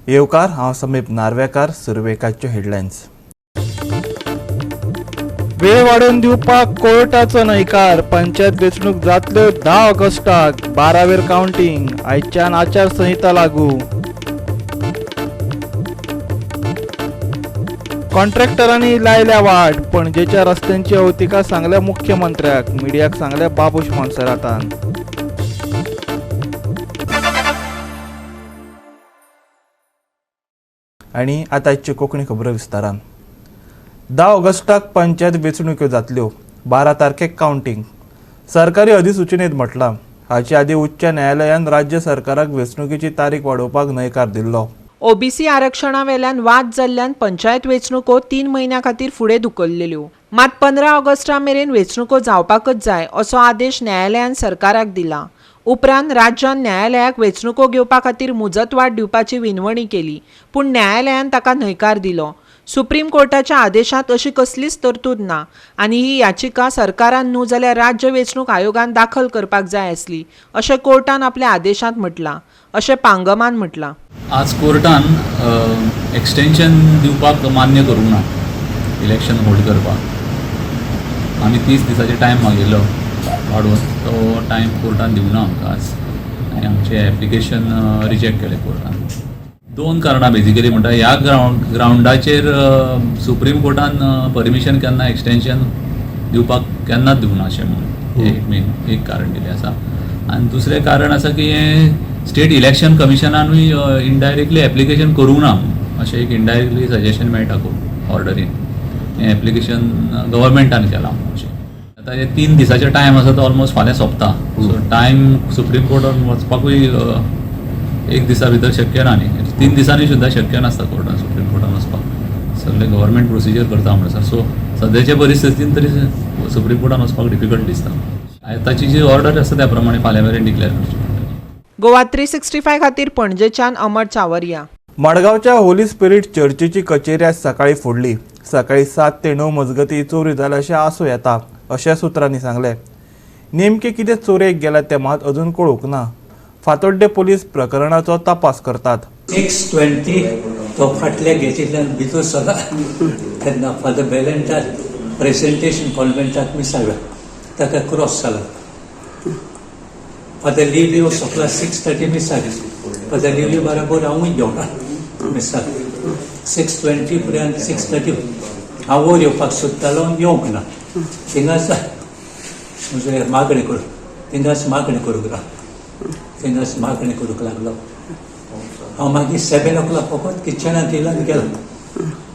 येवकार, हांव समीप नार्वेकार. सुरवेकाच्यो हेडलायन्स. वेळ वाडोवन दिवपाक कोर्टाचो न्हयकार. पंचायत वेंचणूक जातल्यो 10 ऑगस्टाक, 12वेर कावंटींग. आयच्यान आचारसंहिता लागू. कॉन्ट्रॅक्टरांनी लायल्या वाट. पणजेच्या रस्त्यांची अवतिका सांगल्या मुख्यमंत्र्याक. मिडियाक सांगल्या बाबूश मोन्सेरातान. आनी आतां आयच्यो कोंकणी खबरो विस्तारान. 10 ऑगस्टाक पंचायत वेंचणुक्यो जातल्यो. 12 तारखेक कावंटींग, सरकारी अधिसुचनेत म्हटलां. हाचे आदीं उच्च न्यायालयान राज्य सरकाराक वेंचणुकेची तारीख वाडोवपाक न्हयकार दिल्लो. ओबीसी आरक्षणावेल्यान वाद जाल्ल्यान पंचायत वेंचणुको 3 म्हयन्यां खातीर फुडें धुकल्लेल्यो. मात 15 ऑगस्टा मेरेन वेंचणुको जावपाकच जाय असो आदेश न्यायालयान सरकाराक दिला. उपरांत राज्यान न्यायालयाक वेंचणुको घेवपा खातीर मुजतवाड दिवपाची विनवणी केली, पूण न्यायालयान ताका न्हयकार दिलो. सुप्रीम कोर्टाच्या आदेशांत अशी कसलीच तरतूद ना आनी ही याचिका सरकारान न्हू जाल्यार राज्य वेंचणूक आयोगान दाखल करपाक जाय आसली, अशें कोर्टान आपल्या आदेशांत म्हटलां, अशें पांगमान म्हटलां. आज कोर्टान एक्सटेन्शन दिवपाक मान्य करूंक ना. इलेक्शन होल्ड करपाक आमी 30 दिसाचे टायम मागिल्लो वाडोवन, तो टायम कोर्टान दिवना आमकां आज आनी आमचें एप्लिकेशन रिजेक्ट केलें कोर्टान. दोन कारणां बेजिकली म्हणटा, ह्या ग्रावंडाचेर सुप्रीम कोर्टान परमिशन केन्ना एक्सटेन्शन दिवपाक केन्नाच दिवना अशें म्हणून हें एक मेन एक कारण दिलें आसा. आनी दुसरें कारण आसा की हें स्टेट इलेक्शन कमिशनानूय इनडायरेक्टली एप्लिकेशन करूंक ना अशें एक इनडायरेक्टली सजेशन मेळटा ऑर्डरीन. हें एप्लिकेशन गव्हर्मेंटान केलां अशें. आतां हे 3 दिसाचे टायम आसा तो ऑलमोस्ट फाल्यां सोंपता. सो टायम सुप्रीम कोर्टान वचपाकूय एक दिसा भितर शक्य ना न्ही. 3 दिसांनी सुद्दां शक्य नासता कोर्टान, सुप्रीम कोर्टान वचपाक. सगळे गव्हर्मेंट प्रोसिजर करता म्हणसर. सो सद्याच्या परिस्थितीन तरी सुप्रीम कोर्टान वचपाक डिफिकल्ट दिसता. आताची जी ऑर्डर आसा त्या प्रमाणे फाल्यां मेरेन डिक्लेअर करची पडटली. गोवा 365 खातीर पणजेच्यान अमर चावरिया. मडगांवच्या होली स्पिरिट चर्चीची कचेरी आज सकाळी फोडली. सकाळी 7 ते 9 मजगतीं चोरी जाल्या अशें आसूं येता, अशें सुत्रांनी सांगलें. नेमकें कितें चोरयेक गेलां तें मात अजून कळूंक ना. फातोड्डें पोलीस प्रकरणाचो तपास करतात. 6:20 तो फाटल्या गेटींतल्यान भितर सरला तेन्ना फादर बेलेंटार प्रेजेंटेशन कॉन्वेंटाक मिसाक ताका क्रॉस जाला. फादर लिलियो सकला 6:30 मिसाक. फादर लिलियो बरोबर हांवूय गेवना मिसाक. 6:20 पर्यंत, 6:30 हांव वयर येवपाक सोदतालो, येवंक ना. थिंगाच म्हणजे मागणी करूं, थिंगाच मागणी करूंक लागलो, थिंगाच मागणी करूंक लागलो हांव. मागीर 7 ओ क्लॉक फकत किचनांत येयलो आनी गेलो.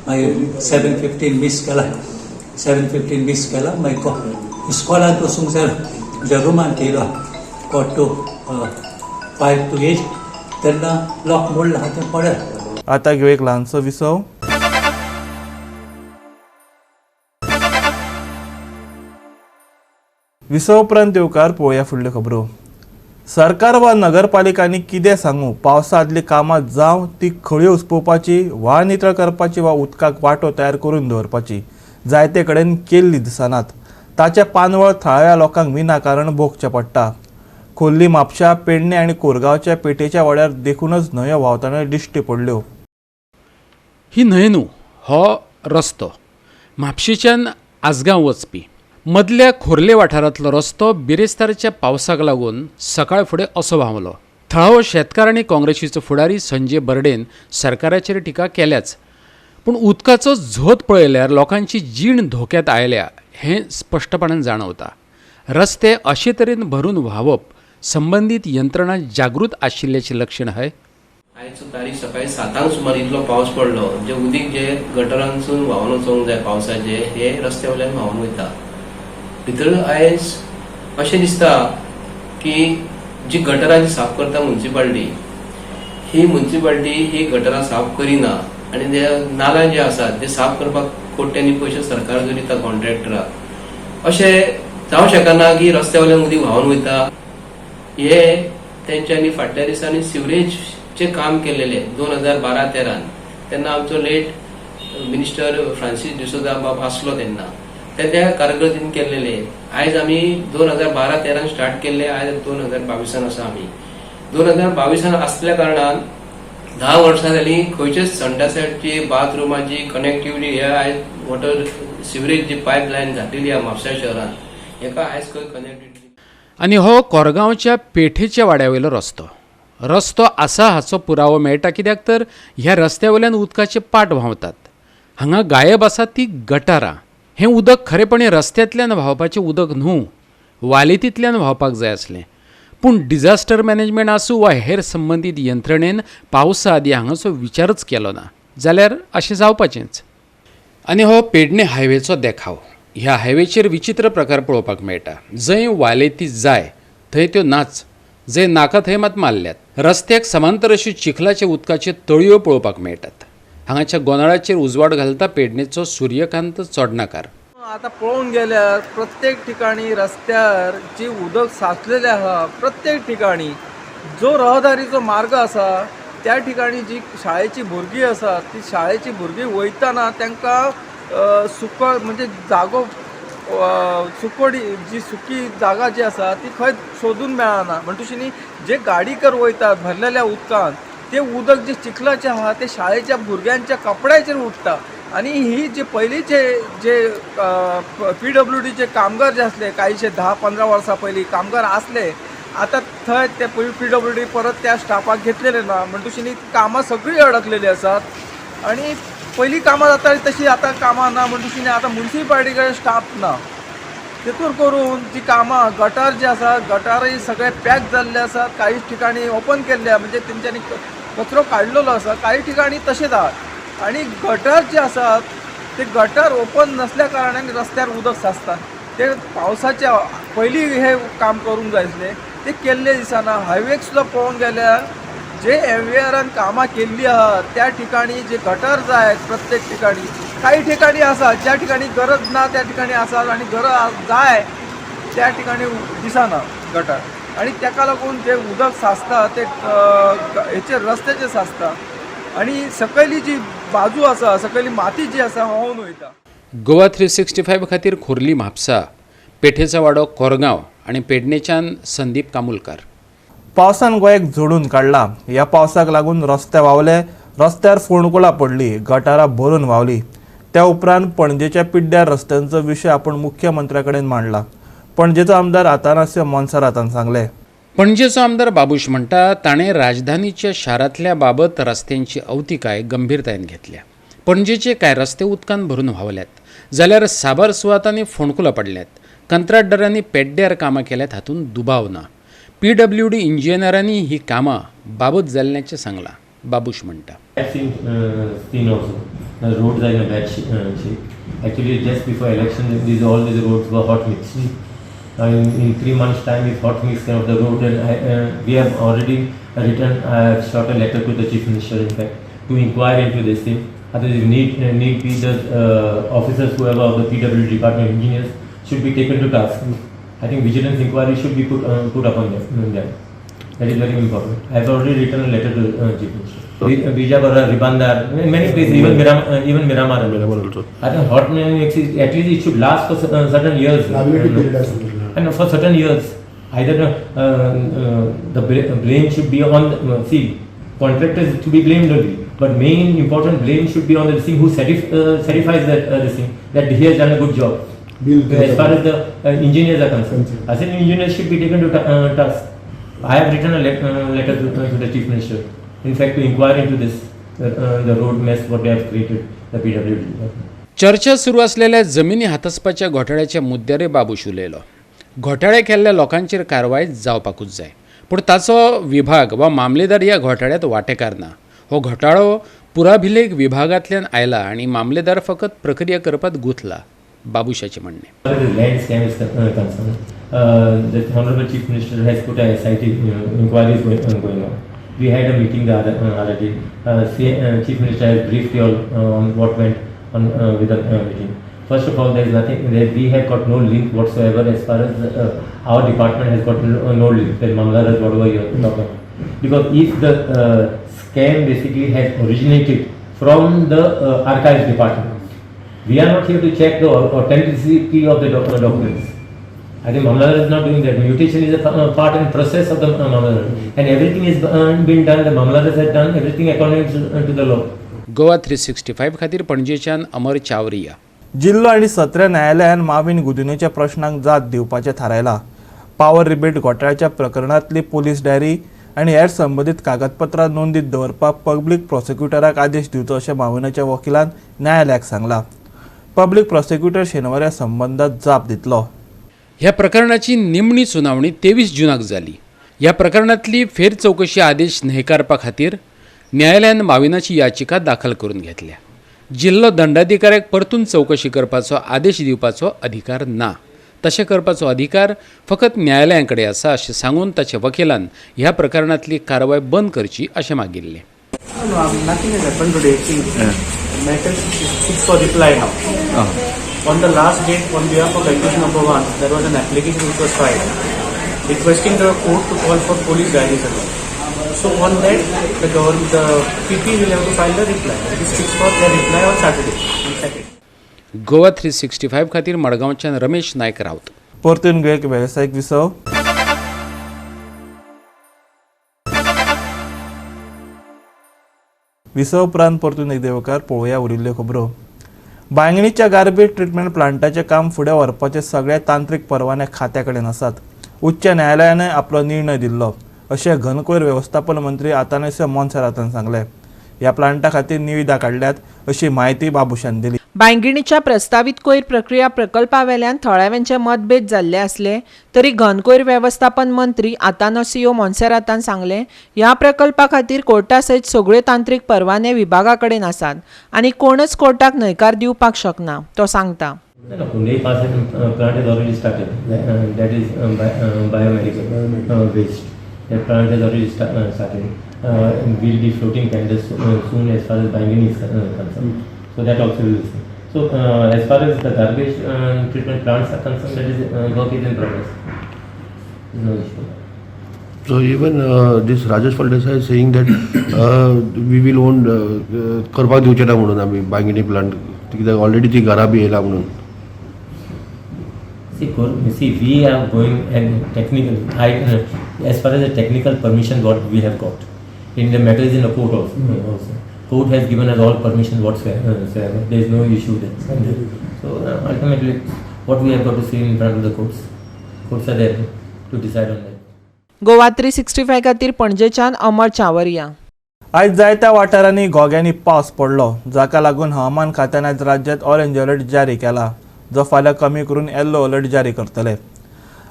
मागीर 7:15 मीस केला, 7:15 मीस केला. मागीर इस्कॉलांत वचूंक जाय, म्हज्या रुमांत येयलो 4:45 to 8, तेन्ना लॉक मोडला आहा तें पळय. आतां घेवया एक ल्हानसो विसव. विसव उपरांत येवकार. पळोवया फुडल्यो खबरो. सरकार वा नगरपालिकांनी कितें सांगू, पावसा आदलीं कामां जावं ती खळयो उसपोवपाची, व्हाळ नितळ करपाची वा उदकाक वाटो तयार करून दवरपाची, जायते कडेन केल्ली दिसनात. ताचें पानवळ थळाव्या लोकांक विनाकारण भोगचें पडटा. खोर्ली, म्हापशा, पेडणे आनी कोरगांवच्या पेठेच्या वाड्यार देखूनच न्हंयो व्हांवतना दिश्टी पडल्यो. ही न्हंय न्हू, हो रस्तो. म्हापशेच्यान आजगांव वचपी मदल्या खोर्ले वाठारांतलो रस्तो बिरेस्तारच्या पावसाक लागून सकाळ फुडें असो व्हांवलो. थळावो शेतकार आनी काँग्रेसीचो फुडारी संजय बर्डेन सरकाराचेर टिका केल्याच, पूण उदकाचो झोत पळयल्यार लोकांची जीण धोक्यात आयल्या हें स्पश्टपणान जाणवता. रस्ते अशे तरेन भरून व्हांवप संबंदीत यंत्रणा जागृत आशिल्ल्याचें लक्षण हय? आयचो तारीख सकाळी 7 सुमार इतलो पावस पडलो, जे उदीक जे गटरांसून व्हांवन वचोंक जाय पावसाचे, हे रस्त्या वयल्यान व्हांवन वयता भितर. आयज अशें दिसता की जी गटरां जी साफ करता मुन्सिपाल्टी, ही मुन्सिपाल्टी ही गटरां साफ करिना आनी ते नाला जे आसात ते साफ करपाक कोट्यांनी पयशे सरकार जो दिता कॉन्ट्रॅक्टराक. अशें जावं शकना की रस्त्या वयल्यान उदीक व्हांवन वयता. हे तेंच्यांनी फाटल्या दिसांनी सिवरेजचें काम केलेलें 2012-13न. तेन्ना आमचो लेट मिनिस्टर फ्रांसीस डिसोजा बाब आसलो तेन्ना, ते त्या कारकिर्दीन केल्लेले. आयज आमी 2012-13न स्टार्ट केल्ले, आयज 2022 आसा. आमी 2022 आसल्या कारणान 10 वर्सां जालीं खंयच्याच संडासाची बाथरुमाची कनेक्टिविटी हे आयज वॉटर सिवरेज जी पायपलायन घातलेली आहा म्हापसा शहरान हेका आयज खंय कनेक्टिविटी. आनी हो कोरगांवच्या पेठेच्या वाड्या वयलो रस्तो. रस्तो आसा हाचो पुरावो मेळटा कित्याक तर ह्या रस्त्या वयल्यान उदकाचे पाट व्हांवतात. हांगा गायब आसा ती गटारां. हें उदक खरेपणी रस्त्यांतल्यान व्हांवपाचें उदक न्हू, वालेतींतल्यान व्हांवपाक जाय आसलें. पूण डिजास्टर मॅनेजमेंट आसूं वा हेर संबंदीत यंत्रणेन पावसा आदीं हांगाचो विचारच केलो ना जाल्यार अशें जावपाचेंच. आनी हो पेडणे हायवेचो देखाव. ह्या हायवेचेर विचित्र प्रकार पळोवपाक मेळटा. जंय वालेती जाय थंय त्यो नाच, जंय नाका थंय मात मारल्यात. रस्त्याक समांतर अश्यो चिखलाच्या उदकाच्यो तळयो पळोवपाक मेळटात. हांगाच्या गोंदळाचेर उजवाड घालता पेडणेचो सूर्यकांत चोडणाकार. आतां पळोवंक गेल्यार प्रत्येक ठिकाणी रस्त्यार जी उदक साचलेलें आहा, प्रत्येक ठिकाणी जो रहदारीचो मार्ग आसा त्या ठिकाणी जी शाळेची भुरगीं आसा ती शाळेची भुरगीं वयतना तांकां सुको म्हणजे जागो सुकोडी जी सुकी जागा जी आसा ती खंय सोदून मेळना. म्हणटूच न्ही जे गाडीकर वयतात भरलेल्या उदकान ते उदक जे चिखलाचें आहा ते शाळेच्या भुरग्यांच्या कपड्याचेर उडटा. आनी ही जे पयलींचे जे पीडब्ल्यूडीचे कामगार जे आसले कांयशे 10-15 वर्सां पयलीं कामगार आसले, आतां थंय ते पीडब्ल्यूडी परत त्या स्टाफाक घेतलेले ना. म्हणटूच न्ही कामां सगळीं अडकलेलीं आसात आनी पयलीं कामां जातालीं तशीं आतां कामां ना. म्हणटूच न्ही आतां मुन्सिपालिटी कडेन स्टाफ ना, तेतूर करून जी कामां गटार जे आसा गटारय सगळे पॅक जाल्ले आसात. काही ठिकाणी ओपन केल्ले आहा म्हणजे तेंच्यांनी कचरो काडलेलो आसा, काही ठिकाणी तशेंच आहा. आनी गटर जे आसात ते गटर ओपन नसल्या कारणान रस्त्यार उदक साचता. ते पावसाच्या पयलीं हे काम करूंक जाय आसलें, ते केल्लें दिसना. हायवेक सुद्दां पळोवंक गेल्यार जे एमवीआरान कामां केल्लीं आहा त्या ठिकाणी जे गटर जाय प्रत्येक ठिकाणी, काही ठिकाणी आसा ज्या ठिकाणी गरज ना त्या ठिकाणी आसा आनी गरज जाय त्या ठिकाणी दिसना गटर. आनी ताका लागून जे उदक साचता ते हेचेर रस्त्याचेर साचता आनी सकयली जी बाजू आसा सकयली माती जी आसा व्हांवून वयता. गोवा 365 खातीर खोर्ली म्हापसा, पेठेचा वाडो कोरगांव आनी पेडणेच्यान संदीप कामुलकार. पावसान गोंयाक झोडून काडला. ह्या पावसाक लागून रस्ते व्हांवले, रस्त्यार फोंडकुलां पडली, गटारां भरून व्हांवली. त्या उपरांत पणजेच्या पिड्ड्यार रस्त्यांचो विशय आपण मुख्यमंत्र्या कडेन मांडला. पणजेचो आमदार आतानास्य मोन्सेरातान सांगलें. पणजेचो आमदार बाबूश म्हणटा ताणें राजधानीच्या शारांतल्या बाबत रस्त्यांची अवतिकाय गंभीरतायेन घेतल्या. पणजेचे कांय रस्ते उदकान भरून व्हांवल्यात जाल्यार साबार सुवातांनी फोंडकुलां पडल्यात. कंत्राटदारांनी पेड्ड्यार कामां केल्यात हातूंत दुबाव ना. पीडब्ल्यूडी इंजिनियरांनी ही कामां बाबत जाल्ल्याचें सांगलां. बाबूश म्हणटा, I've seen also the roads are in a bad shape. Actually, just before election, all these roads were hot mix. In 3 months' time, if hot mix of the road, and we have already written, I have shot a letter to the Chief Minister, in fact, to inquire into this thing. Otherwise, if need be, the officers whoever of the PWD department, engineers, should be taken to task. I think vigilance inquiry should be put upon them. That is very important. I have already written a letter to Chief Minister. Bijapura, Ribandar, many places, even Miramar. Also. I think hot mix is, at least it should last for certain years. And for certain years, either the blame should be on contractors to be blamed only, but main important blame should be on the thing who certifies that this thing, that he has done a good job. As far as the engineers are concerned, I think engineers should be taken to task. I have written a letter to the Chief Minister, in fact, to inquire into this, the road mess what they have created, the PWD. चर्चा सुरू असलेल्या जमिनी हातासपाच्या घोटाळ्याच्या मुद्द्यार बाबूश उलयलो. घोटाळे केल्ल्या लोकांचेर कारवाय जावपाकूच जाय, पूण ताचो विभाग वा मामलेदार ह्या घोटाळ्यांत वांटेकार ना. हो घोटाळो पुराभिलेख विभागांतल्यान आयला आनी मामलेदार फकत प्रक्रिया करपात गुंतला, बाबूशाचें म्हणणें. As far as the land scam is concerned, the Honorable Chief Minister has put a SIT inquiry is going on. We had a meeting the other day. Chief Minister has briefed you all on what went on with the meeting. First of all, there is nothing. We have got no link whatsoever as far as our department has got no link. The Mamlatdars, whatever you are talking about. Because if the scam basically has originated from the archives department, we are not here to check the authenticity of the documents. I think Mamlatdar is not doing that. Mutation is a part and process of the Mamlatdar, and everything is been done. The Mamlatdar has done everything according to the law. Goa 365 खातीर पणजेच्यान अमर चावरिया. जिल्लो आनी सत्र न्यायालयान माविन गुदिन्होच्या प्रश्नाक जात दिवपाचें थारायलां. Power rebate घोटाळ्याच्या प्रकरणांतली police diary आनी हेर संबंदीत कागदपत्रां नोंदीत दवरपाक पब्लीक प्रॉसिक्युटराक आदेश दिवचो अशें माविनाच्या वकिलान न्यायालयाक सांगलां. पब्लीक प्रॉसिक्युटर शेनवारा संबंदात जाप दितलो. ह्या प्रकरणाची निमणी सुनावणी 23 जुनाक जाली. ह्या प्रकरणांतली फेर चवकशी आदेश न्हयकारपा खातीर न्यायालयान माविनाची याचिका दाखल करून घेतल्या. जिल्लो दंडाधिकाऱ्याक परतून चवकशी करपाचो आदेश दिवपाचो अधिकार ना, तशें करपाचो अधिकार फकत न्यायालया कडेन आसा अशें सांगून ताच्या वकिलान ह्या प्रकरणांतली कारवाय बंद करची अशें मागिल्लें. No, nothing has happened today. See, matter is fixed for reply now. On the last date, on behalf of accused number one, there was an application which was filed requesting the court to call for police diaries alone. So on that, the PP will have to file the reply. It is fixed for their reply on Saturday. On Saturday. Goa 365 खातीर मडगांवच्यान रमेश नायक राऊत. परतून घेवया एक वेवसायीक विसव. विसव उपरांत परतून एक देवकार पळोवया उरिल्ल्यो खबरो. बांगणीच्या गार्बेज ट्रिटमेंट प्लांटाचें काम फुडें व्हरपाचे सगळे तांत्रीक परवाने खात्या कडेन आसात. उच्च न्यायालयानय आपलो निर्णय दिल्लो अशें घनकोयर वेवस्थापन मंत्री आतानासियो मोन्सेरातान सांगलें. ह्या प्लांटा खातीर निविदा काडल्यात अशी म्हायती बाबूशान दिली. बांयगिणीच्या प्रस्तावीत कोयर प्रक्रिया प्रकल्पावेल्यान थळाव्यांचे मतभेद जाल्ले आसले तरी घनकोयर वेवस्थापन मंत्री आतानासियो मोन्सेरातान सांगलें, ह्या प्रकल्पा खातीर कोर्टा सयत सगळे तांत्रीक परवाने विभागा कडेन आसात आनी कोणच कोर्टाक न्हयकार दिवपाक शकना. तो सांगता. No, Kundai Pass plant has already started. That is biomedical waste. That plant has already started. And we'll be floating tenders soon as far as Baingini is concerned. So that also will see. So as far as the garbage treatment plants are concerned, that is work is in progress. No issue. So even this Rajesh Phaldesai is saying that we will own करपाक दिवचे ना म्हणून आमी बांगिणी plant, कित्याक already ती घरां बी येयला म्हणून. See, we are going and technical. As far as the technical permission what we have got, in the matter is in the court also. Also, court has given us all permission whatsoever. There is no issue there. So ultimately, what we have got to see in front of the courts, courts are there to decide on that. Goa 365 खातीर पणजेच्यान अमर चावरिया. आयज जायत्या वाठारांनी घोग्यांनी पावस पडलो, जाका लागून हवामान खात्यान आयज राज्यांत ऑरेंज अलर्ट जारी केला, जो फाल्यां कमी करून येल्लो अलर्ट जारी करतले.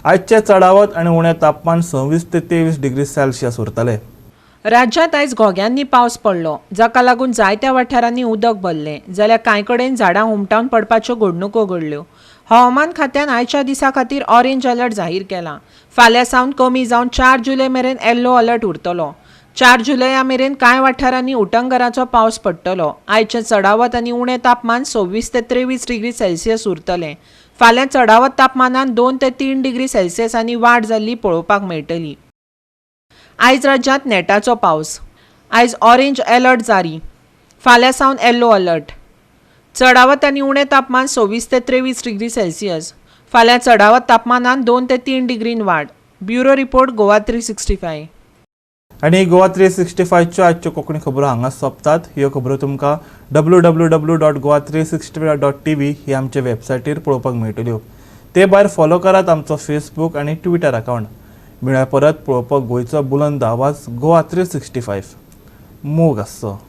आयचे चडावत आनी उणें तापमान 26 ते 23 डिग्री सेल्सियस उरतले. राज्यांत आयज घोग्यांनी पावस पडलो, जाका लागून जायत्या वाठारांनी उदक भरलें, जाल्यार कांय कडेन झाडां हुमटावन पडपाच्यो घडणुको घडल्यो. हवामान खात्यान आयच्या दिसा खातीर ऑरेंज अलर्ट जाहीर केला. फाल्यां सावन कमी जावन 4 जुलय मेरेन येल्लो अलर्ट उरतलो. 4 जुलया मेरेन कांय वाठारांनी उटंगराचो पावस पडटलो. आयचें चडावत आनी उणें तापमान 26 ते 23 डिग्री सेल्सियस उरतलें. फाल्यां चडावत तापमानांत 2 ते 3 डिग्री सेल्सियसांनी वाड जाल्ली पळोवपाक मेळटली. आयज राज्यांत नेटाचो पावस. आयज ऑरेंज अलर्ट जारी. फाल्यां सावन येल्लो अलर्ट. चडावत आनी उणें तापमान 26 ते 23 डिग्री सेल्सियस. फाल्यां चडावत तापमानांत 2 ते 3 डिग्रीन वाड. Bureau report, Goa 365. आनी गोवा 365च्यो आजच्यो कोंकणी खबरो हांगा सोंपतात. ह्यो खबरो तुमकां www.goa365.tv ही आमचे वेबसायटीर पळोवपाक मेळटल्यो. ते भायर फॉलो करात आमचो फेसबूक आनी ट्विटर अकावंट. मेळया परत पळोवपाक गोंयचो बुलंद आवाज गोवा 365. मोग आसचो.